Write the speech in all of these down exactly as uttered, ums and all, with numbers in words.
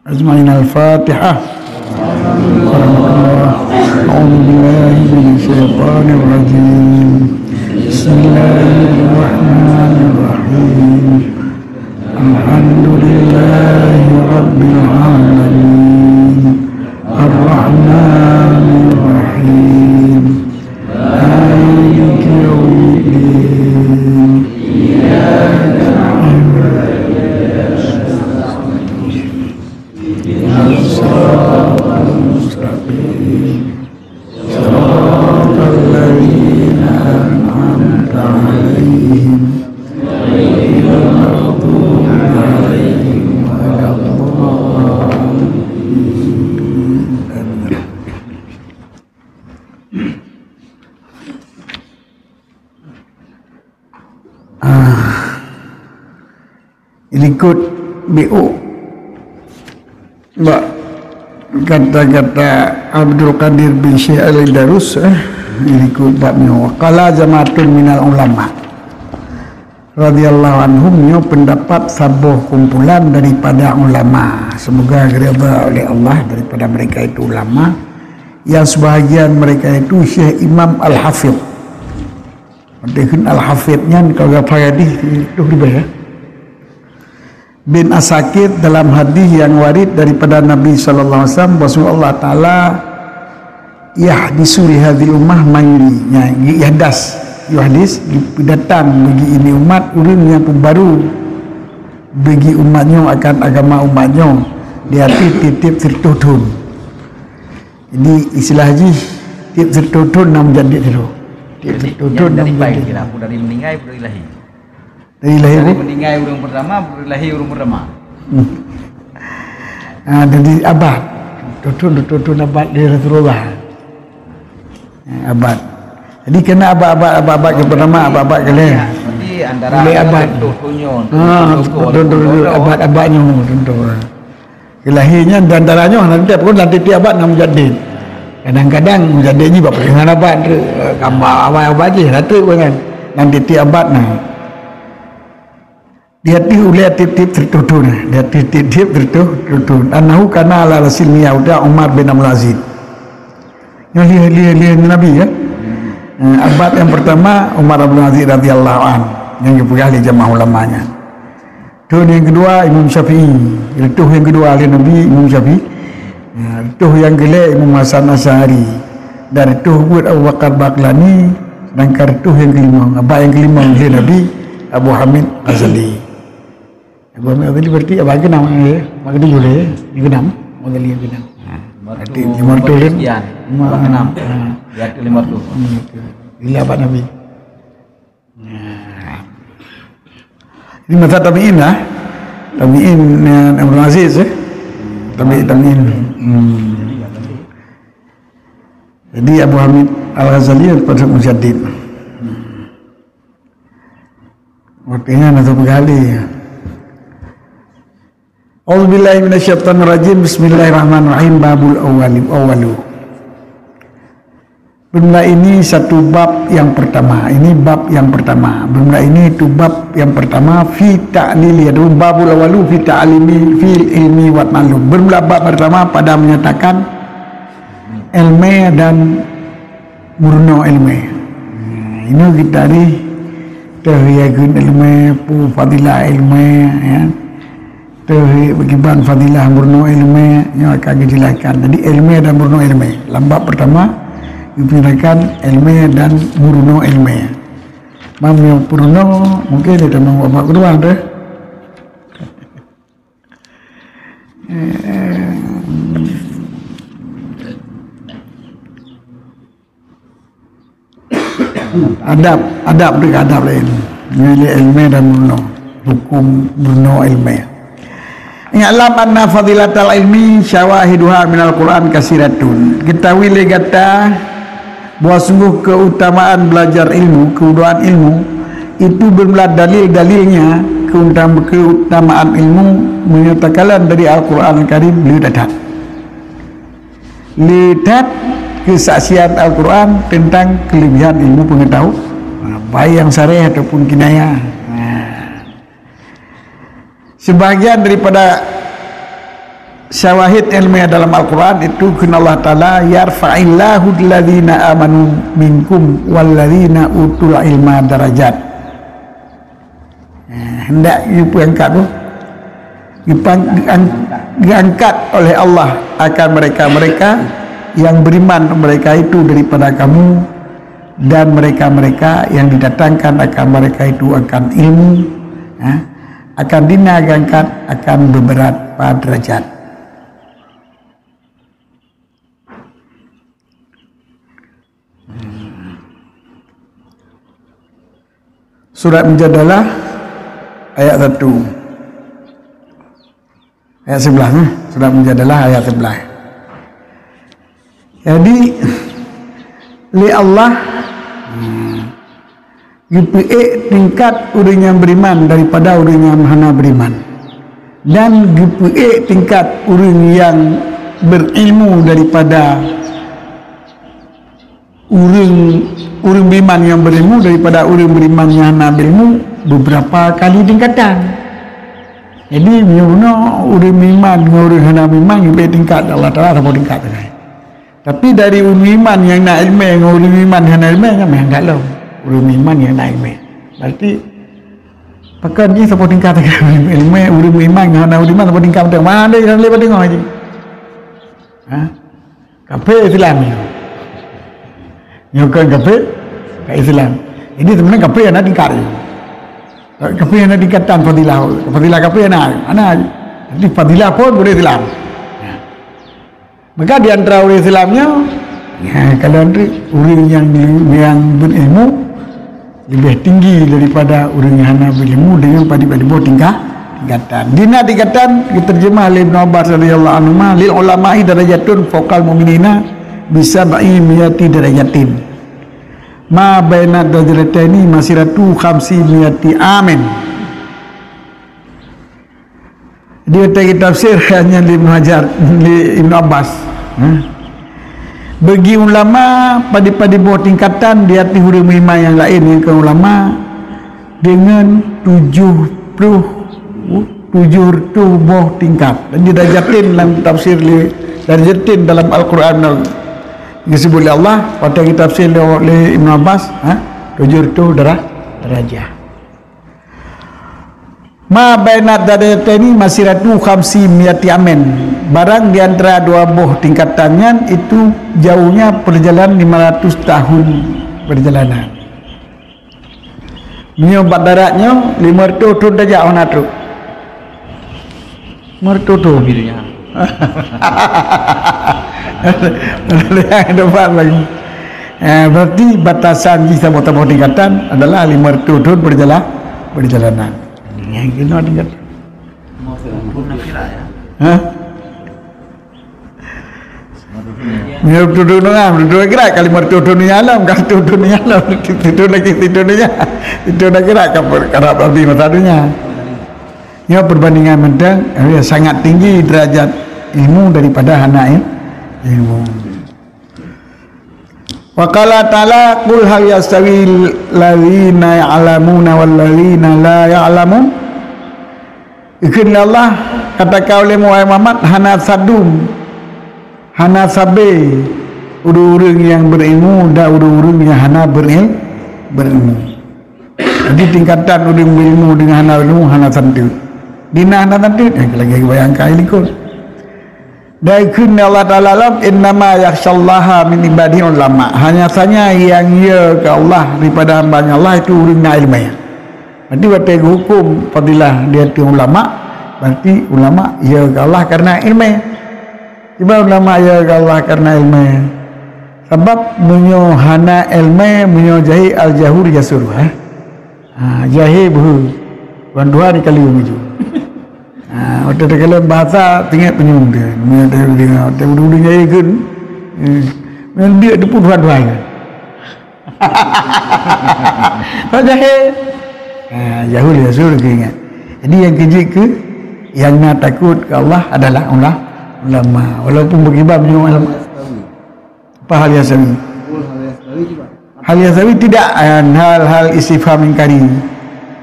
أجمعين. الفاتحة. أعوذ بالله من الشيطان الرجيم. بسم الله الرحمن الرحيم. الحمد لله رب العالمين. الرحمن الرحيم. مالك يوم الدين. إياك نعبد وإياك نستعين. اهدنا الصراط المستقيم. صراط الذين أنعمت عليهم. غير المغضوب عليهم ولا الضالين. آمين. Ah, likot B O bak kata-kata Abdul Qadir bin Syekh Al-Darus, eh, likot bab nyoe. Qala jama'atun minal ulama. Radhiyallahu anhum, nyoe pendapat saboh kumpulan daripada ulama, semoga diridha oleh Allah, daripada mereka itu ulama, yang sebahagian mereka itu Syekh Imam Al-Hafidh. Meuteukheun Al-Hafidh nyan kalau gapa hadis itu ribah, ya. Bin Asakir dalam hadis yang warid daripada Nabi sallallahu alaihi wasallam, bahwa Allah Taala yahdisu li hadhil ummah man yuri. Nya, yahdas, yuhdis, dipeudatang bagi ini umat ureuëng nyang peubaru bagi umat nyoe akan agama umat nyoe di ateueh tieb-tieb siratoh thon. Jadi istilah jih tieb siratoh thon na mujaddid sidroe. Tieb siratoh thon na mujaddid. Dari meninggai, dari lahir. Dari lahir. Dari meninggai ureuëng pertama, dari lahir ureuëng pertama. Hmm. Ah, jadi abad. Tuntun, tuntun abad di Rasulullah. Ah, abad. Jadi kena abad-abad, abad-abad ke pertama, abad-abad ke lain. Jadi antara abad. Tuntun, tuntun, abad-abad nyoe, tuntun. Lahir nyan di antara nyoe, nanti pun nanti tiap abad na mujaddid. Kadang-kadang mujaddid nyoe bak peungaran abad tu, gambar awai abad jih, na treuk pun kan. Nanti tiap abad na. Di ateueh ulée tieb-tieb siratoh thon, di ateueh tieb-tieb siratoh thon. Annahu kana ala rasil miyah uda Umar bin Abdul Aziz. Nyoe lheueh, lheueh, lheueh Nabi, ya. Eh, abad yang pertama Umar bin Abdul Aziz radhiyallahu an, yang dipeugah lé jamaah ulama nyan. Thon yang kedua Imam Syafi'i, reutôh yang kedua lheueh Nabi Imam Syafi'i. Eh, reutôh yang keulhèe Imam Hasan Asy'ari. Dan reutôh buet Abu Bakar Baqlani, dan ka reutôh yang kelima, abad yang kelima lheueh Nabi Abu Hamid Ghazali. Abu Hamid Ghazali berarti abad keenam, ya. Abad ketujuh lé, ya. Yang keenam, Ghazali yang keenam. Ha, berarti lima ratus lima ratus kan? Sekian, abad keenam. Ha. Di atas lima ratus. Hmm, betul. Gila abad Nabi. Nah. Ini masa tabi'in lah. Tabi'in, eh, Imam Aziz, eh. Tabi'in, tabi'in. Hmm. Jadi Abu Hamid Al-Ghazali pada mujaddid. Waktunya nak satu kali. A'udzubillahi minasyaitonirrajim. Bismillahirrahmanirrahim. Babul awwali, awwalu. Bermula ini satu bab yang pertama. Ini bab yang pertama. Bermula ini itu bab yang pertama fi ta'lili, ataupun babul awwalu fi ta'limi fil ilmi wa ta'allum. Bermula bab pertama pada menyatakan ilmu dan meurunoe ilmu. Nah, inoe kita ni teuh yakin ilmu, pu fadilah ilmu, ya. Teuh bagi ban fadilah meurunoe ilmu, nyoe akan dijelaskan. Jadi ilmu dan meurunoe ilmu. Lam bab pertama, dijelaskan ilmu dan meurunoe ilmu. Mam nyoe peurunoe, mungkin dia teman buat kedua tu. Adab, adab deungon adab laén. Nyoe ilmu dan meurunoe. Hukum meurunoe ilmu. I'lam anna fadilatal ilmi syawahiduha minal Qur'an kasiratun. Ketahui lé gata bahwa sungguh keutamaan belajar ilmu, keutamaan ilmu, itu bermula dalil-dalilnya, keutam-, keutamaan ilmu menyatakan dari Al-Quran Al-Karim le that. Le that keusaksian Al-Quran tentang kelebihan ilmu pengetahuan, baik yang sareh ataupun kinayah. Nah. Sebahagian daripada Syawahid ilmiah dalam Al-Quran itu kheun Allah Ta'ala, "Yarfa'illahu alladhina amanu minkum walladhina utul ilma darajat." Eh, hendak geupeungangkat tu. Geuang-, geuangkat oleh Allah akan mereka-mereka yang beriman, mereka itu daripada kamu, dan mereka-mereka yang didatangkan akan mereka itu akan ilmu, eh, akan dina geuangkat, akan beuberat pada derajat. Surat Mujadalah ayat satu. Ayat sebelas, eh? Surat Mujadalah ayat sebelas. Jadi, lé Allah, hmm, geupeuék tingkat ureuëng nyang beriman daripada ureuëng nyang hana beriman, dan geupeuék tingkat ureuëng nyang berilmu daripada ureuëng, ureuëng beriman nyang berilmu daripada ureuëng beriman nyang hana berilmu beberapa kali tingkatan. Jadi, meunyoe ureuëng beriman ngon ureuëng hana beriman geupeuék tingkat, Allah Taala saboh tingkat sagai. Tapi dari ureuëng iman nyang na ileumé ngon ureuëng iman nyang hana ileumé, nyan meunan that lom. Ureuëng iman nyang na ileumé. Berarti, pakon jih saboh tingkat? Ileumé, ureuëng iman ngon hana ureuëng iman saboh tingkat mantong. Mana ada nyang leubeh deungoe jih? Ha? Kafé Islam nyoe. Nyoe kon kafé, ka Islam. Jadi, sebenarnya kafé hana tingkat jih. Kafé hana tingkatan fadilah. Fadilah kafé hana, hana. Jadi, fadilah pun boleh Islam. Ya. Maka di antara ureuëng Islam nyoe, ya, kalau ureuëng nyang, nyang berilmu leubeh tinggi daripada ureuëng nyang hana berilmu dengan padit-padit boh tingkat, tingkatan. Dina tingkatan diterjemah oleh Ibnu Abbas radhiyallahu anhu, "Lil ulama'i darajatun fauqal mu'minina bi sab'i mi'ati darajatin. Ma baina darajataini masiratu khamsi mi'ati amin." Di atas kitab tafsir hanya lé Ibnu Hajar, lé Ibnu Abbas. Ha? Bagi ulama, padit-padit boh tingkatan di ateueh ureuëng beriman nyang laén nyang kon ulama dengan tujuh puluh, tujuh ratus boh tingkat. Dan di darajatin dalam tafsir lé, darajatin dalam Al-Quran disebut oleh Allah, pada kitab tafsir lé, lé Ibnu Abbas, ha? Tujuh ratus darah, darajah. Ma baina darajataini masiratu khamsi mi'ati amin. Barang di antara dua boh tingkatan nyan itu jauhnya perjalanan lima ratus tahun perjalanan. Nyoe bak darat nyoe lima ratus thon tajak hana trok. Lima ratus thon. Di dunia. Ada yang depan lagi. Eh, berarti batasan jih saboh-saboh tingkatan adalah lima ratus thon perjala-, perjalanan. Yang kena tingkat. Mau seumpurna kira ya. Hah? Meunyoe tutoe nengah, tutoe kira ka lima ratus thon dunia alam, ka tutoe dunia alam, tutoe lagi, tutoe dunia. Tutoe kira ka per-, karab habéh masa dunia. Nyoe perbandingan mantong, eh, sangat tinggi derajat ilmu daripada hana il-, ilmu. Wa qala ta'ala, "Qul hal yastawil ladzina ya'lamuna wal ladzina la ya'lamun?" Ikheun Allah, katakan oleh Muhammad, hana sadum, hana sabe ureuëng-ureuëng nyang berilmu dan ureuëng-ureuëng nyang hana beril-, berilmu. Jadi, tingkatan ureuëng berilmu dengan hana ilmu hana santeuet. Dina hana santeuet, eh, lagée bayangkan likot. Dan kheun Allah Taala lom, "Innama yakhsyallaha min ibadihi ulama." Hanya saja yang ya ke Allah daripada hamba Allah itu ureuëng na ilmu. Berarti watée hukum fadilah dia tu ulama, berarti ulama ya ke Allah karena ilmu. Sebab ulama ya ke Allah karena ilmu. Sabab meunyoe hana ilmu, meunyoe jahé al-jahul yasur, eh. Ha, jahé beuhe. Wan dua ni kali menuju. Ha, waktu terkadang bahasa tinggal penyung dia. Meunyoe dia, dia, dia udah-udah jahé kan. Eh, meunyoe dia tu pun dua-dua kan. Kau jahé. Ha, jahul yasur ke ingat. Jadi yang kejik ke, yang nak takut ke Allah adalah ula-, ulama. Walaupun beriman meunyoe ulama. Apa hal yastawi? Qul hal yastawi juga. Hal yastawi tidak, eh, hal, hal istifham ingkari.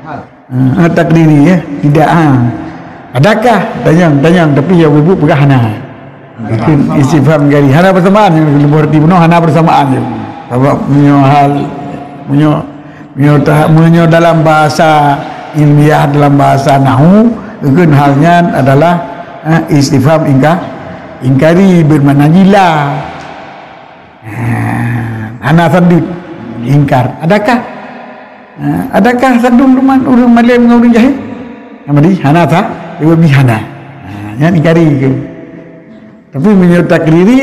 Hal. Eh, takriri, ya, tidak, ha. Adakah? Tanyong, tanyong, tapi ya ibu peugah hana. Mungkin istifham gari. Hana bersamaan yang lebih berarti bunoe hana bersamaan je. Sebab punya hal, punya, punya, punya dalam bahasa ilmiah, dalam bahasa nahu, mungkin hal nyan adalah, eh, istifham ingka-, ingkari bermakna jila. Ha, hana sandut, ingkar. Adakah? Ha, adakah sandung teuma ureuëng malém ngon ureuëng jahé? Hana di, hana sa, ibu bi hana. Ha, nyan ingkari ke. Tapi meunyoe takriri,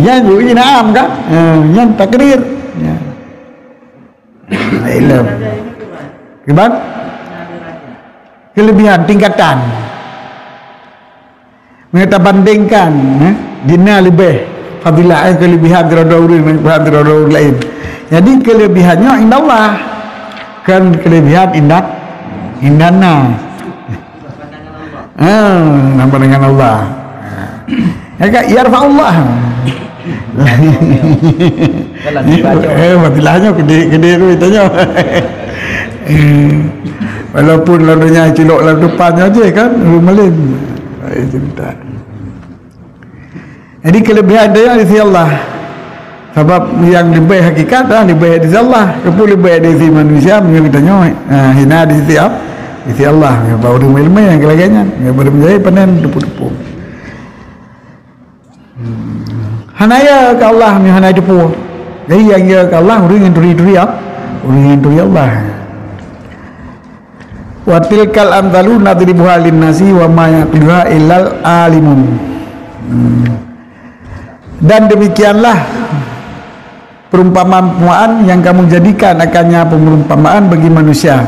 nyan ibu bi na'am kan? Ha, nyan takrir. Ya. Ilmu. Kiban? Kelebihan tingkatan. Meunyoe tabandingkan, eh, di na leubeh fadilah, eh, kelebihan sidroe ureuëng, kelebihan sidroe ureuëng laén. Jadi kelebihan nyoe indallah, kon kelebihan inda, indana. Ah, nama dengan Allah. Ya kan? Yarfa'ullah. Jalan dibaca. Eh, fadilah nyoe gede, gede tu tanyoe. Eh, walaupun lalu nya cilok lam depan nyoe je kan, ureuëng malém. Eh, cerita. Jadi kelebihan dia di sisi Allah. Sebab yang lebih hakikat dah lebih di sisi Allah. Kepun lebih di sisi manusia, meunyoe kita nyoe, ha, hina di sisi Allah. Di sisi Allah, ya, baru ilmu yang lagi nyan. Ya, baru menjadi panen depu-depu. Hmm. Hana ya ke Allah, meunyoe hana depu. Jadi yang ya ke Allah, ureuëng nyang turi-turi, ya. Ureuëng nyang turi Allah. Wa tilkal amtsalu nadribuha linnasi wa ma ya'qiluha illal alimun. Hmm. Dan demikianlah perumpamaan-perumpamaan yang kamu jadikan akannya perumpamaan bagi manusia.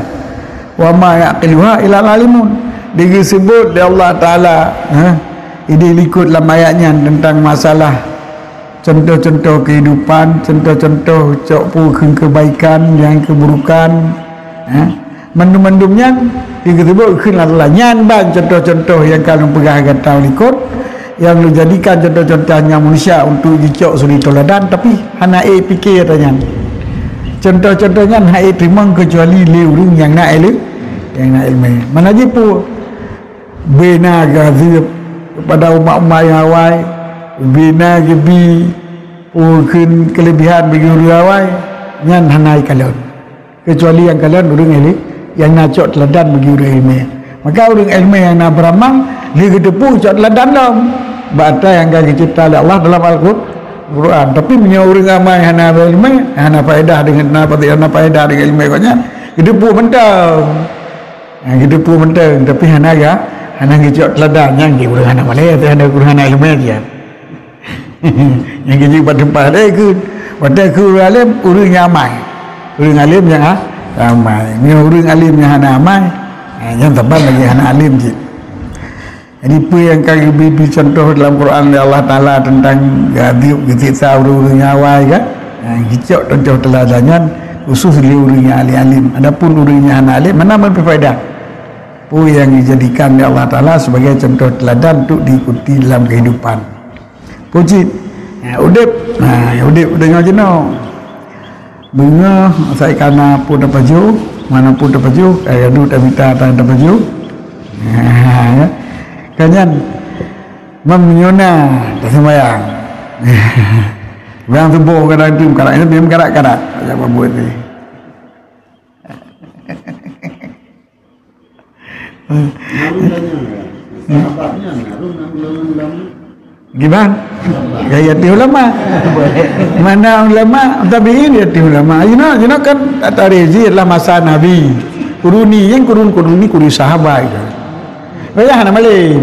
Wa ma ya'qiluha illal alimun. Disebut oleh Allah Taala, ha, di likot lam ayat nyan tentang masalah contoh-contoh kehidupan, contoh-contoh cok peue kheun kebaikan, nyang keburukan, ha. Mandum-mandum nyan disebut kheun Allah Taala. Nyan ban contoh-contoh nyang ka lôn peugah gata likot, nyang lôn jadikan contoh-contoh nyang manusia untuk jicok suri teladan, tapi hana ék pike ata nyan. Contoh-contoh nyan hana ék teurimong keucuali lé ureuëng nyang na ilé-, nyang na iéleumé. Mana jipu? Bina geuhadab kepada umat-umat nyang awai, bina geubi peue kheun kelebihan bagi ureuëng awai, nyan hana ikalon. Kecuali nyang kalon ureuëng ilé-, nyang na cok teladan bagi ureuëng iéleumé. Maka ureuëng iéleumé nyang na beramal, lé geuteupeue cok teladan lom. Bak ata nyang ka geucebta lé Allah dalam Al-Qur-, Al-Quran. Tapi meunyoe ureuëng amai hana iéleumé, hana faedah deungon, hana pati-, hana faedah deungon iéleumé gobnyan, geuteupeue mantong. Ha, geuteupeue mantong, tapi hana ga, hana geucok teladan, nyan ureuëng hana malée, hana ureuëng hana iéleumé je. Nyang keujeuet bak teumpat, eh, keu, watée keu ureuëng além, ureuëng nyang amai. Ureuëng além nyang a-, amai. Meunyoe ureuëng além nyang hana amai, eh, nyan saban lagée hana além cit. Jadi, peue nyang ka geubri-bri contoh dalam Quran lé Allah Taala tentang geuadeueb, geusiksa ureuëng-ureuëng nyang awai kan? Eh, geucok contoh teuladan nyan khusus lé ureuëng nyang além-além. Adapun ureuëng nyang hana além, hana meufaedah. Peue nyang dijadikan lé Allah Taala sebagai contoh teuladan untuk diikuti dalam kehidupan. Peue cit? Ha, udeb. Ha, udeb deungoe jinoe. Beungoh, sai kana peue tapajoh, mana peue tapajoh, ka gaduek tamita tan tapajoh. Ha, ya. Ka nyan, meunyoe na taseumbayang. Ureuëng tuboh kadang tu karat, itu memang karat-karat. Ajak buet ni. Gimana? Gaya ti ulama. Mana ulama tabi'in ya ti ulama. You know, you know kan tarikh adalah masa Nabi. Kuruni, yang kurun-kuruni kurun sahabat itu. Payah nak balik.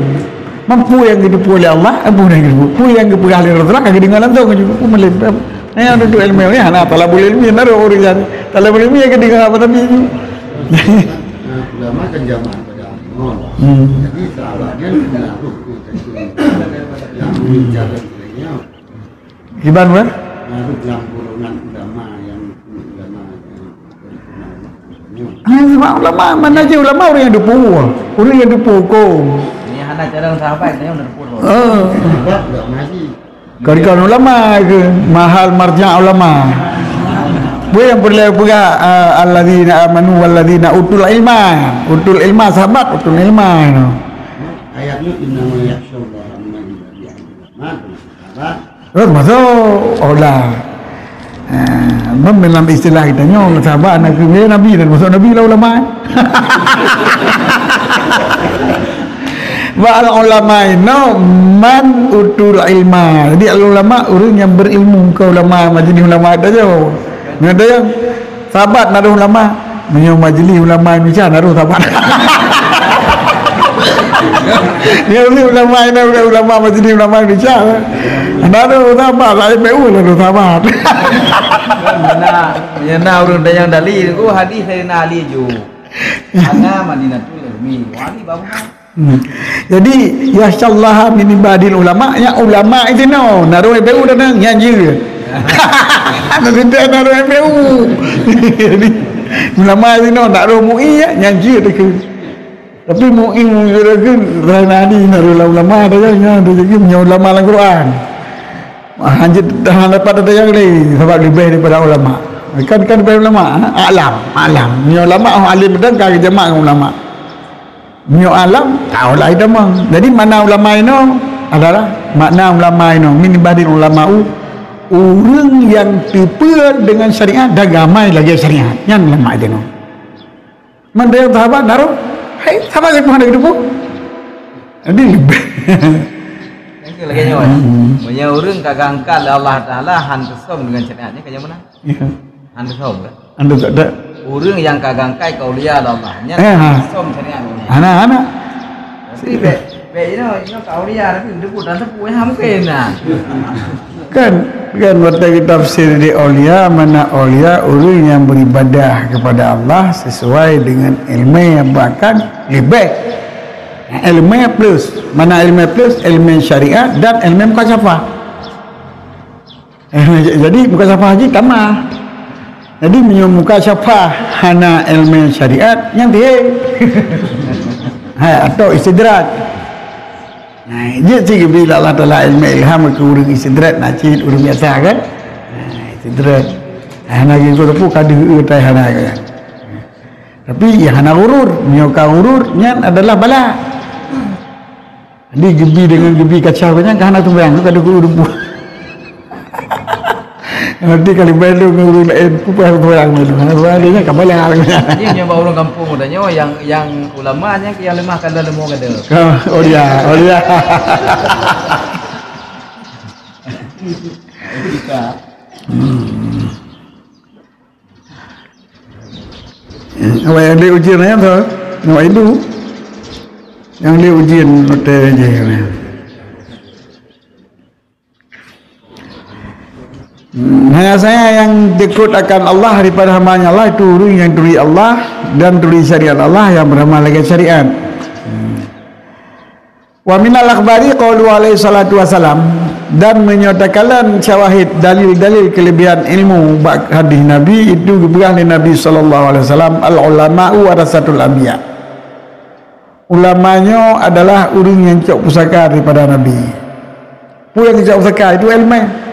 Mampu yang geuteupeue lé Allah, mampu yang geuteupeue. Peue nyang geupeugah lé Rasulullah ka geudeungoe langsung ju. Peue malém. Nah, yang duduk ilmu ni hana talabul ilmi, hana ureuëng nyan. Talabul ilmi yang geudeungoe apa tadi tu? Nah, ulama kan zaman pada akhir. Hmm. Jadi sahabatnya pengaruh tu yang menjaga dirinya. Kiban, Wan? Pengaruh dalam golongan ulama yang ulama yang Ah, sebab ulama, mana je ulama ureuëng nyang teupeue. Ureuëng nyang teupeue huköm. Ni hana carông sahabat, ni udah teupeue. Ah. Sebab ulama ni. Kon-kon ulama ke, mahal marja' ulama. Peue nyang peureulée peugah, ah, alladzina amanu walladzina utul ilma. Utul ilma sahabat, utul ilma. Ayat nyoe, "Innama yakhsyallaha min ibadihil ulama." Sahabat. Terus masuk Allah. Ha, mem dalam istilah kita nyoe, sahabat anak keu Nabi dan masuk Nabi lah ulama. Bak al ulama ino man utul ilma. Jadi al ulama orang yang berilmu, ke ulama majlis ulama ada je. Ada yang Sahabat na roh ulama. Meunyoe majlis ulama Indonesia na roh sahabat. Meunyoe ulama, ulama majlis ulama Indonesia. Na roh sahabat, laén P U na roh sahabat. Meuna, meuna ureuëng tanyong dalil, oh, hadis Sayyidina Ali ju. Ana Madinatul Ilmi. Wali bangunan. Hmm. Jadi, yakhsyallaha min ibadil ulama, ya ulama itu no, na roh P U dan yang jeu. Ada tidak na roh P U. Jadi, ulama itu no, na roh MUI ya, yang jeu tu. Tapi MUI mungkin Zainadi na roh ulama ada yang, yang ada jadi punya ulama Al-Quran. Ah, hanjeuet hana dapat ada yang lain sebab lebih daripada ulama. Kan, kan daripada ulama, ha? Alam, alam. Punya ulama, oh, alim dan ka jamak dengan ulama. Nyoe alam, tahu lah itu mah. Jadi makna ulama ino adalah, makna ulama ino min ibadil ulama'u, ureuëng yang teupeue dengan syariat dan ramai lagi syariat. Nyan ulama itu no. Mandai sahabat daru, hai sahabat yang Tuhan itu pun. Jadi lebih. Lagi nyoe. Hmm. Meunyoe ureuëng ka gangkan lé Allah Taala han teusom dengan syariatnya, ka nyang mana? Ya. Hana som kan? Hana tak ada. Ureuëng nyang ka gangkai ka aulia Allah. Nyan Eh, ha. Som syariat ni. Hana, hana. Tapi bek, bek ino, ino ka aulia tapi debut dan tepuk ya mungkin nah. Kan, kan waktu kita tafsir di aulia, mana aulia ureuëng yang beribadah kepada Allah sesuai dengan ilmu yang bahkan lebih. Ilmu plus, mana ilmu plus, ilmu syariat dan ilmu mukasyafah. Eh, jadi mukasyafah haji tamah. Jadi meunyoe mukasyafah hana ilmu syariat, nyan tihe. Hai, atau istidraj. Nah, jeuet cit geubri lé Allah Taala ilmu ilham keu ureuëng istidraj, na cit ureuëng biasa kan? Nah, istidraj. Hana gitu tu ka deuh tai hana kan. Tapi yang hana ghurur, meunyoe ka ghurur, nyan adalah bala. Jadi geubri dengan geubri kacau nyan ka hana sumbayang, ka deuh ureuëng buah. Nanti kali balu ngon ureuëng lain, kupah sumbayang malu. Hana sumbayang dia nyan ka bala. Jadi nyoe bak ureuëng kampung udah nyoe yang, yang ulama nyan yang lemah kada leumo kada. Oh, oh dia, oh dia. Hmm. Awak yang lé ujian ayam tu, awak Hindu. Yang lé ujian hotel je. Hmm, hanya saya yang takut akan Allah daripada hamba-Nya Allah itu orang yang turi Allah dan turi syariat Allah yang bernama lagi syariat. Hmm. Wa minal akhbari qaulu alaihi salatu wasalam, dan meunyoe takalon syawahid dalil-dalil kelebihan ilmu bak hadis Nabi itu geupeugah lé Nabi sallallahu alaihi wasallam, "Al ulama'u warasatul anbiya." Ulama nyoe adalah ureuëng nyang cok pusaka daripada Nabi. Peue nyang cok pusaka itu ilmu.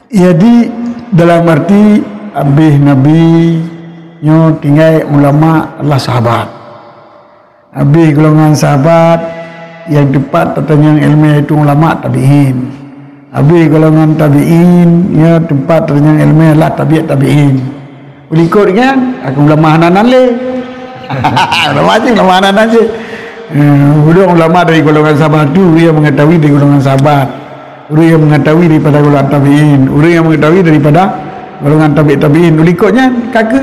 Jadi dalam arti habéh Nabi nyoe tinggai ulama adalah sahabat. Habéh golongan sahabat nyang teumpat tatanyong ilmu yaitu ulama tabi'in. Habéh golongan tabi'in nyoe teumpat tatanyong ilmu adalah tabi'ut tabi'in. Ulikot nyan, aku ulama hana nan lé. Ulama cit, ulama hana nan cit. Eh, ulama dari golongan sahabat tu, ureuëng yang mengetahui dari golongan sahabat. Ureuëng yang mengetahui daripada golongan tabi'in. Ureuëng yang mengetahui daripada golongan tabi' tabi'in. Ulikot nyan, kaka.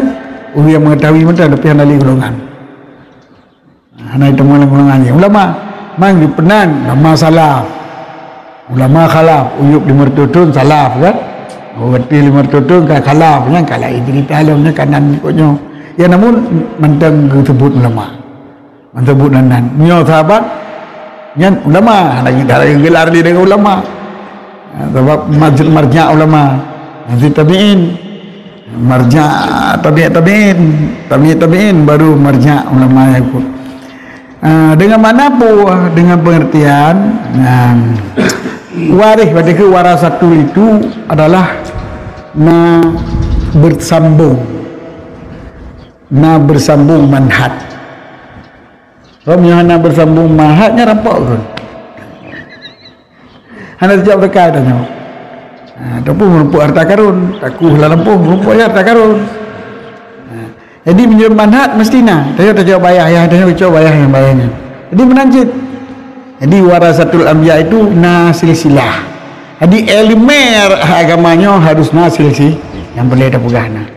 Ureuëng yang mengetahui mantong, tapi hana lé golongan. Hana teuma lam golongan nyan. Ulama, man geupeunan, ulama salaf. Ulama khalaf, uyup lima ratus thon salaf kan? Oh, berarti lima ratus thon ka khalaf, nyan ka lain cerita lom, nyan ka nan ikut nyoe. Ya, namun mantong geusebut ulama. Mantong sebut nan-nan. Nyoe sahabat, nyan ulama, lagi dah lagi gelar dia dengan ulama. Ha, sebab marj-, marja ulama, marja tabi'in. Marja tabi'ut tabi'in, tabi'ut tabi'in, baru marja ulama yang ikut. Ah, dengan makna apa? Dengan pengertian, nah, waris, berarti ke warasatul itu adalah na bersambung, na bersambung manhaj. Rom nyoe hana beusambong manhaj, nyan rampok kon. Hana sijak teuka tanyoe. Ha, ataupun meurumpok harta karun, taku lam lampôh meurumpok harta karun. Ha, jadi meunyoe manhaj mesti na, tanyoe tacok bayah, yah tanyoe cok bayah nyang bayah nyan. Jadi meunan cit. Jadi warasatul anbiya itu na silsilah. Jadi ileumèe agama nyoe harus na silsilah nyang boleh tapeugah na.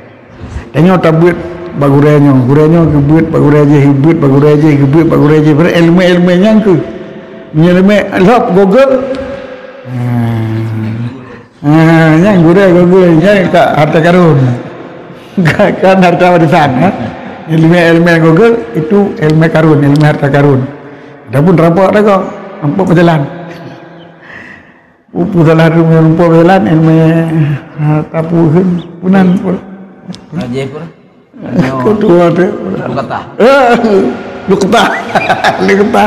Tanyoe tabeuet bak gurèe nyoe, gurèe nyoe geubeuet bak gurèe jéh, geubeuet bak gurèe jéh, geubeuet bak gurèe jéh. Berarti ileumèe-ileumèe nyan keuh. Meunyoe ileumèe lhop Google, ha, ha, nyan gurèe Google, nyan ka harta karun. Kan harta warisan, ha? Ileumèe-ileumèe Google itu ileumèe karun, ileumèe harta karun. Adapun rampok dak kok, rampok peujalan. Upu salah rumoh rumpok jalan, ilmu, ha, tapu kheun, punan pun. Raja pun. Ketua tu. Lukata. Eh, lukata. Lukata.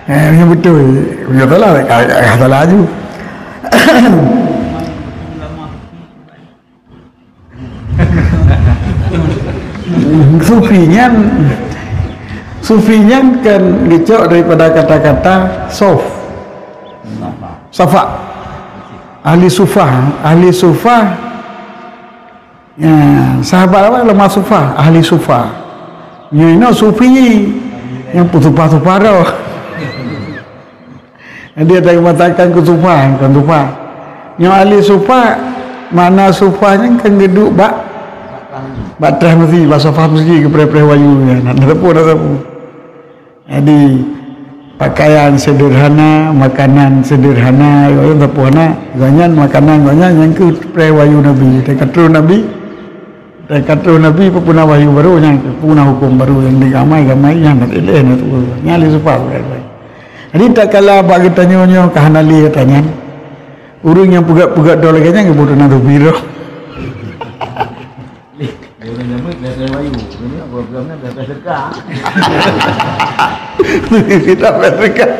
Eh, yang betul. Punya salah, salah laju. Sufi nyan, sufi nyan kan geucok daripada kata-kata sof. Safa. Ahli sufa, ahli sufa. Ya, sahabat awai lama sufa, ahli sufa. Nyoe inoe sufi. Nyang peusufa-sufa roh. Jadi, ada mengatakan ke sufa, bukan sufa. Nyoe ahli sufa, makna sufa nyan kan geuduek bak, bak treh meuseujid, bak sofa meuseujid, geupreh-preh wayue nyan. Ada pun, ada pun. Jadi, pakaian sederhana, makanan sederhana, gobnyan, gobnyan makanan gobnyan nyang keuh preh wayue Nabi. Teuka troh Nabi, teuka troh Nabi peue na wahyu barô nyang keuh, peue na huköm barô nyang digamai-gamai nyang hana ilée na tuwoe. Nyan lé sufa preh wayue. Jadi, tatkala bak geutanyoe nyoe ka hana lé gata nyan, ureuëng nyang peugah-peugah droe lagée nyan geuboh teunan teubiroh. Dia orang nyambut biasa bayu. Ini apa biasa sedekah. Kita sedekah.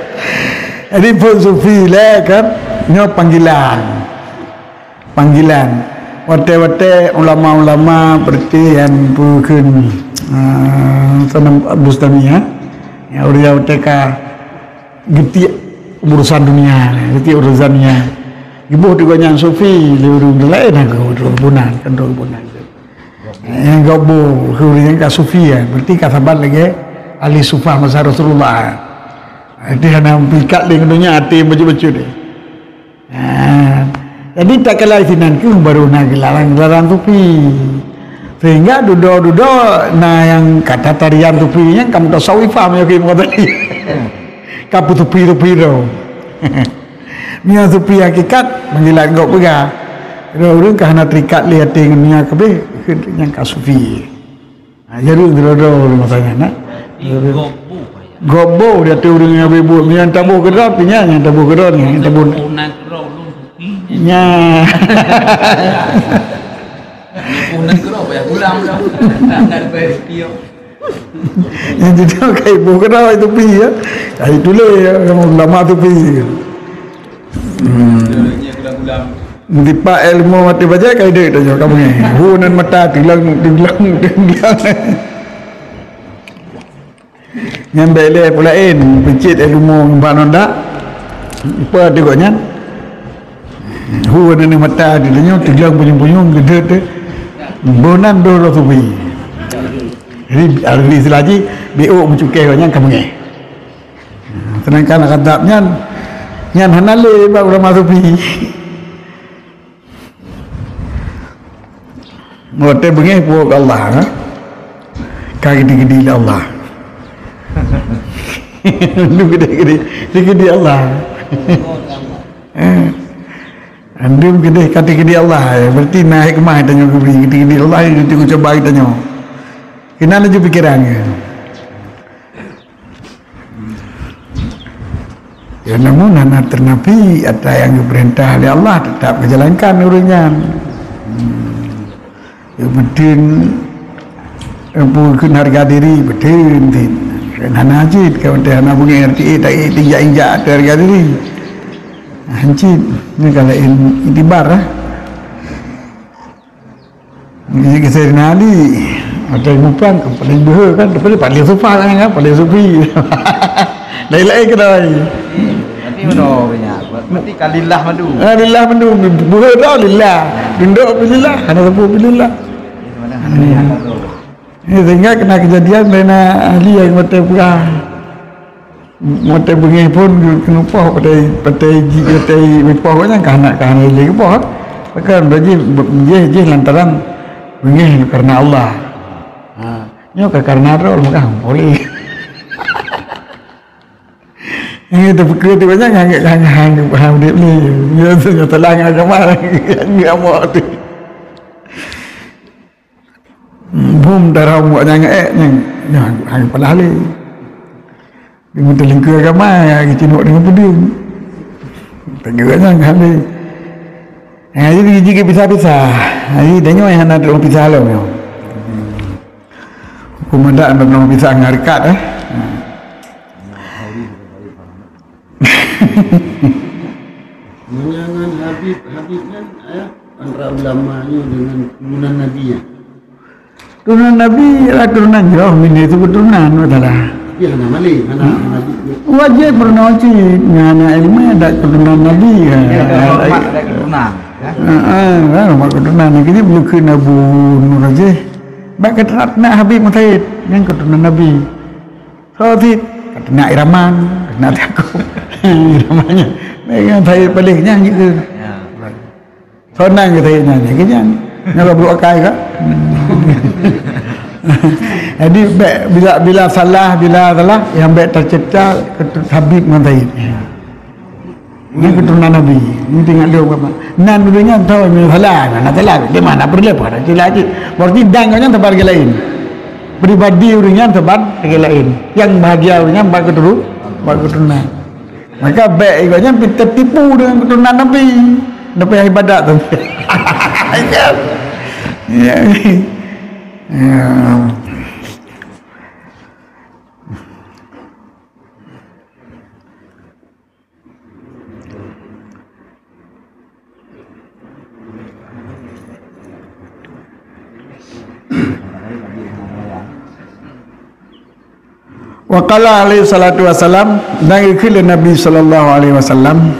Jadi, phôn sufi lé kan, nyoe panggilan. Panggilan. Watée-watée ulama-ulama berarti nyang peukheun, ah, Sanam Bustami, ya. Ya, ureuëng watée ka geutiek urusan dunia, geutiek urusan dunia. Geuboh teuk gobnyan sufi, lé ureuëng laén, kan droe keubunan, kan droe keubunan. Nyang gob boh keu ureuëng nyang ka sufi, ya, berarti ka saban lagée ahli sufa masa Rasulullah. Jadi hana meuikat lé ngon donya, até bacut-bacut deh. Ha, jadi tatkala sinan keuh baru na geularang-geularang sufi. Sehingga dudoe-dudoe na nyang kata tarian sufi nyan ka mutasawifah meunyoe keu tadi. Ka peusufi-sufi droe. Meunyoe sufi hakikat, panggilan gob peugah. Ureuëng ka hana terikat lé até ngon donya kabeh, kheun nyang ka sufi. Ha, jadi droe-droe ureuëng masa nyan, nah. Gob boh, Pak, ya. Gob boh di ateueh ureuëng nyang buet, nyang taboh keudroe, pih nyan nyang taboh keudroe, nyang taboh. Punan keudroe ulôn sufi. Nya. Punan keudroe payah pulang dah. Nak lepas video. Nyang jadi kai boh keudroe itu pi, ya. Kai tuléh, ya, ulama tu pi. Hmm. Meudipat ilmu mati bajai ka idek tanyoe ka beungéh. Hu nan mata teulang, teulang, teulang. Nyan bèk lé peue laén, peucit ilmu ngon bak nondak. Ipa teuh gobnyan. Hu nan mata teuh tanyoe teulang punyueng-punyueng geudeut teuh. Boh nan boh roh sufi. Jadi, istilah jih, B O meucukéh gobnyan ka beungéh. Sedangkan azab nyan, nyan hana lé bak ulama sufi. Watée beungéh puwoe keu Allah, ha? Ka geudeungoe lé Allah. Lu geudeungoe, geudeungoe Allah. Eh. Andum keudeh ka teukeudi Allah, ya, berarti na hikmah tanyoe geubri, teukeudi Allah, ya, teukeudi cuba tanyoe. Keunan laju pikiran, ya. Ya, namun hana teunapi ata nyang geupeurintah lé Allah tetap geujalankan ureuëng nyan. Hmm. Ya, beutôi, eh, bukon hareuga diri, beutôi, beutôi. Kan hana jeuet, kan beutôi hana beungéh, arti, eh, tak, eh, tinjak-injak ateueh hareuga diri. Hancit, ni kalau in-, itibar, eh. Ni kisah Saidina Ali. Ada yang mupan, paling beuhe kan, tapi paling sopan kan, paling sufi. Lain-lain kedai. Tapi mana punya? Berarti kalillah madu. Ah, lillah madu. Beuhe dah lillah. Duduk pun lillah, hana sapeue pun lillah. Ini sehingga kena kejadian lain ahli yang mata perang. Watèe beungéh pun keuneuk poh, patai, patai ji-, patai poh nyan ka hana, ka hana lé geupoh. Kan jih, jih, jih lantaran beungéh karena Allah. Ha, nyoe ka karena droe maka boleh. Nyoe teupeukeuet tu banyak ngan, ngan, ngan, ngan udép ni. Nyoe tu nyoe salah ngon agama, ngan amok tu. Bom darah buat nyang ék nyang, nyang hang peulah lé. Di meuteulingkeu agama, ya, geucinok deungon peudeueng. Teugeuh nyang hale. Ha, jadi jih pisah-pisah. Ha, jadi tanyoe hana trok pisah lom nyoe. Hukum adat hana trok pisah ngon hareukat, eh. Meunyoe ngon Habib, Habib nyan, eh, antara ulama nyoe dengan keturunan Nabi nyan. Keturunan Nabi ialah keturunan jroh, minta itu keturunan, masalah. Tapi hana malém, hana, hmm, hana Habib. Wajéb peurunoe cit, ngon aneuk ilmu ada keturunan Nabi, ya, ada hormat, ada keturunan, ya. Heeh, kan, hormat keturunan. Kini bukan Abu Nur aja. Bak keturunan Habib Musaid, yang keturunan Nabi. Soe cit? Ka teunak Iraman, ka teunak Teungku. Iraman nyan. Nyan Said Paleh nyan gitu. Ya. Soe nan keu Said nyan, nyan keu nyan. Nyan ka brôk akai ka. Jadi, bèk bila, bila salah, bila salah, nyang bèk teucebta keu Habib ngon Said. Nyan keuturonan Nabi. Nyan teuingat lôn, Bapak. Nan ureueng nyan tahu nyan salah, nyan salah. Di mana perlu apa? Ada celah cit. Berarti dan kau nyan saban lagèe laén. Pribadi ureueng nyan saban lagèe laén. Nyang bahagia ureueng nyan bak keuturu-, bak keuturonan. Maka bèk ureueng nyan tertipu dengan keuturonan Nabi. Dapat ibadat tu. Ya. Ya. Wa qala alaihi salatu wasalam, dan geukheun lé Nabi sallallahu alaihi wasallam,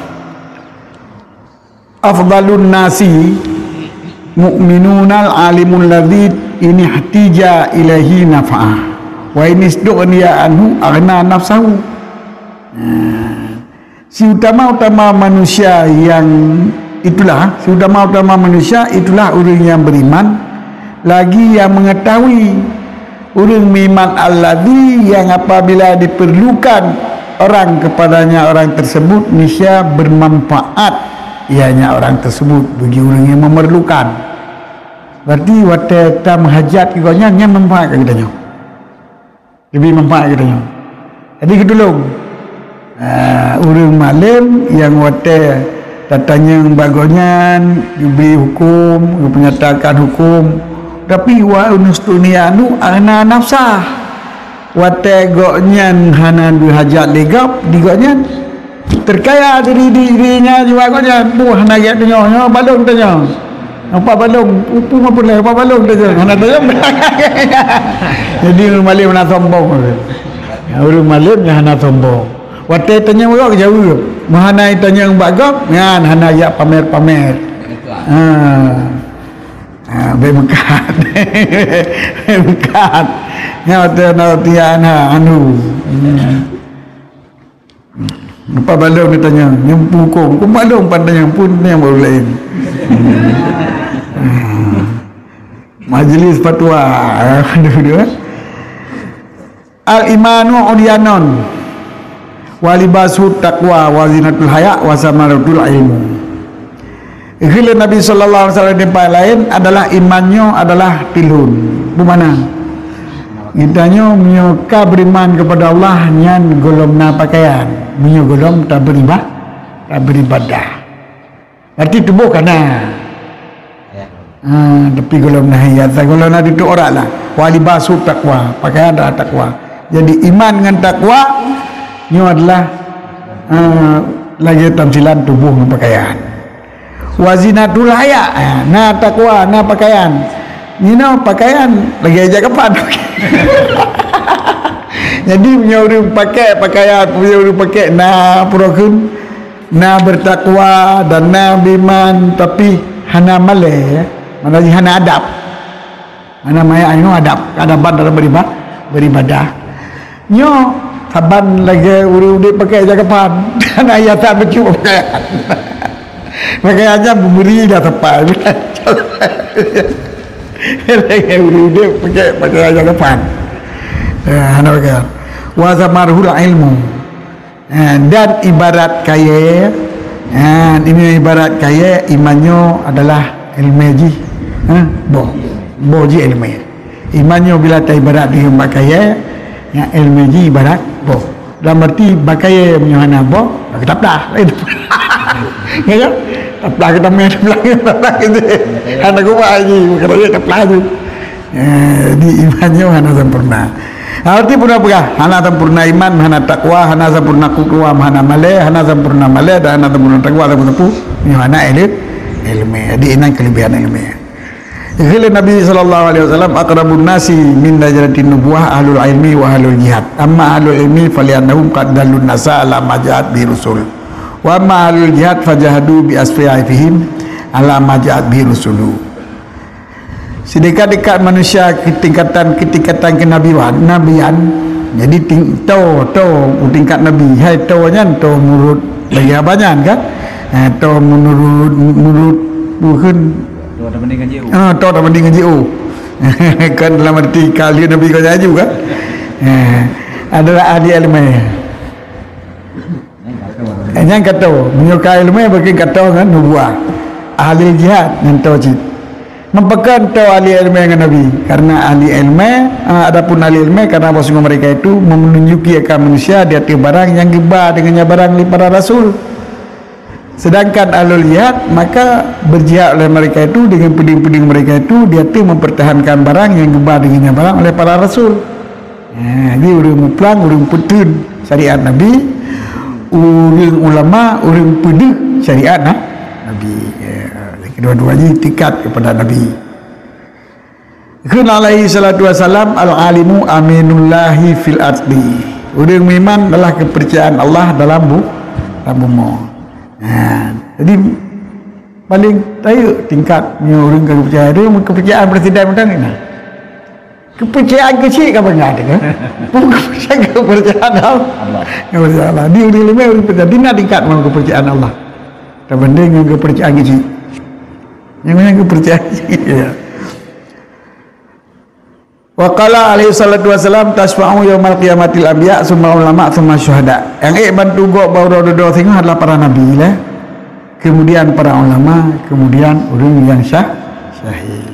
"Afdalun nasi mu'minunal alimul ladzi inihtija ilaihi nafa'ah, wa inistughniya anhu aghna nafsahu." Nah, siutama-utama manusia yang itulah, siutama-utama manusia itulah ureueng nyang beriman, lagi nyang mengetahui ureueng meuiman alladzi yang apabila diperlukan orang kepadanya orang tersebut, niscaya bermanfaat ianya orang tersebut bagi ureueng yang memerlukan. Berarti watèe tameuhajat keu gobnyan, nyan manfaat keu geutanyoe. Leubeh manfaat geutanyoe. Jadi geutulông. Ah, ureueng malém nyang watèe tatanyong bak gobnyan, geubri huköm, geupeunyatakan huköm, tapi wa inistughniya anhu aghna nafsah. Watèe gobnyan hana deuhajat lé gob di gobnyan, terkaya diri, diri, diri nyan jiwa gobnyan. Boh hana gét tanyoe, nyoe balong tanyoe. Apa balong? Upu apa pulai? Apa balong tanyoe? Hana tanyoe. Jadi ureueng malém hana sombong. Ureueng malém nyang hana sombong. Watèe tanyong bak gob, jaweueb. Meuhana tanyong bak gob, nyan hana jak pamer-pamer. Ha. Ha, bèk meukat. Bèk meukat. Nyan watèe na tian ha anu. Hmm. Lepas balong ditanya, nyang pukong. Kok balong pan tanya pun tanya baru lain. Hmm. Majlis fatwa. Dua-dua. Al-imanu udyanon, wa libasu taqwa, wa zinatul haya, wa samaratul ilmu. Geukheun lé Nabi sallallahu alaihi wasallam di tempat laén adalah iman nyoe adalah tilon. Bagaimana? Geutanyoe meunyoe ka beriman kepada Allah nyan gohlom na pakaian. Meunyoe gohlom taberiba-, taberibadah. Berarti tuboh ka na. Ya. Ha, tapi gohlom na hiasan, gohlom na tutup aurat lah. Wa libasu taqwa, pakaian adalah takwa. Jadi iman ngon takwa nyoe adalah, ha, lagèe tamsilan tuboh ngon pakaian. Wa zinatul haya, ha, na takwa, na pakaian. Nyoe pakaian lagèe ija kafan. Jadi, meunyoe ureueng pakè pakaian, meunyoe ureueng pakè na pura kheun, na bertakwa dan na beriman, tapi hana malèe, ya. Mana jih hana adab. Mana maya anu adab, keadaban dalam beriba-, beribadah. Nyoe saban lagèe ureueng udép pakè ija kafan. Hana hiasan bacut pakaian. Pakaiannya meuri dah tepat. Lagèe ureueng udép pakè, pakè ija kafan. Eh, hana pakaian. Wa samarul ilmu. Eh, dan ibarat kayèe, eh, ini ibarat kayèe, iman nyoe adalah ileumèe jih. Eh, boh, boh jih ileumèe. Iman nyoe bila taibarat di bak kayèe, nyang ileumèe jih ibarat boh. Dalam arti bak kayèe meunyoe hana boh, ka taplah. Ya kan? Taplah ka tamè, taplah, taplah gitu. Hana kuat jih, maka taplah jih. Eh, di iman nyoe hana sempurna. Arti puna peugah, hana sempurna iman, hana takwa, hana sempurna takwa, hana malèe, hana sempurna malèe, dan hana sempurna takwa, sapeue-sapeue, nyoe hana ilé-, ileumèe. Jadi, inan kelebihan ileumèe. Kheun lé Nabi sallallahu alaihi wasallam, "Aqrabun nasi min darajatin nubuwah ahlul ilmi wa ahlul jihad. Amma ahlul ilmi faliannahum qad dallun nasa ala ma ja'at bihi rusul. Wa amma ahlul jihad fajahadu bi asyaifihim ala ma ja'at bihi rusulu." Sedekat-dekat manusia keutingkatan-keutingkatan keunabian, nabian. Jadi ting-, toe, toe u tingkat nabi. Hai toe nyan, toe meunurut lagèe haba nyan kan? Eh, toe meunurut, meunurut bukon. Toe tabanding ngon jiôh. Ah, toe tabanding ngon jiôh. Kan dalam arti ka lheueh nabi ka laju kan? Eh, adalah ahli ileumèe. Eh, nyan ka toe, meunyoe ka ileumèe bagi ka toe ngon nubuwah. Ahli jihad nyan toe cit. Meupakon toe ahli ileumèe ngon Nabi, karena ahli ileumèe, ah, adapun ahli ileumèe, karena bahwasanya mereka itu menunjuki akan manusia di ateueh barang nyang geuba deungon nyan barang lé para rasul. Sedangkan ahlul jihad, maka berjihad oleh mereka itu dengan peudeueng-peudeueng mereka itu di ateueh mempertahankan barang nyang geuba deungon nyan barang oleh para rasul. Ha, jadi ureueng muprang, ureueng peuteun syariat Nabi, ureueng ulama, ureueng peudeuh syariat na-, Nabi. Ya, kedua-dua jih tingkat kepada Nabi. Kheun alaihi salatu wassalam, "Al-alimu aminullahi fil ardi." Ureueng meuiman adalah kepercayaan Allah dalam bu-, dalam bumoe. Ha, jadi paling tayeu tingkat nyoe ureueng ka percaya. Ureueng kepercayaan presiden macam ni nah. Kepercayaan keuchik ka bangai teuh, kan? Bukan kepercayaan, kepercayaan Allah. Allah. Kepercayaan Allah. Di ureueng limai ureueng percaya. Di na tingkat ngon kepercayaan Allah. Teubanding ngon kepercayaan keuchik. Nyang mana kepercayaan keuchik? Ya. Wa qala alaihi salatu wassalam, "Tasfa'u yaumal qiyamatil anbiya, summa ulama, summa syuhada." Nyang ék bantu gob bak uroe dudoe singoh adalah para nabi lah. Kemudian para ulama, kemudian ureueng nyang syah-, syahid.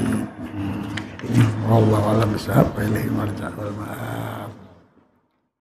Wallahu a'lam bishawab. Wa ilaihi marja' wal ma'ab.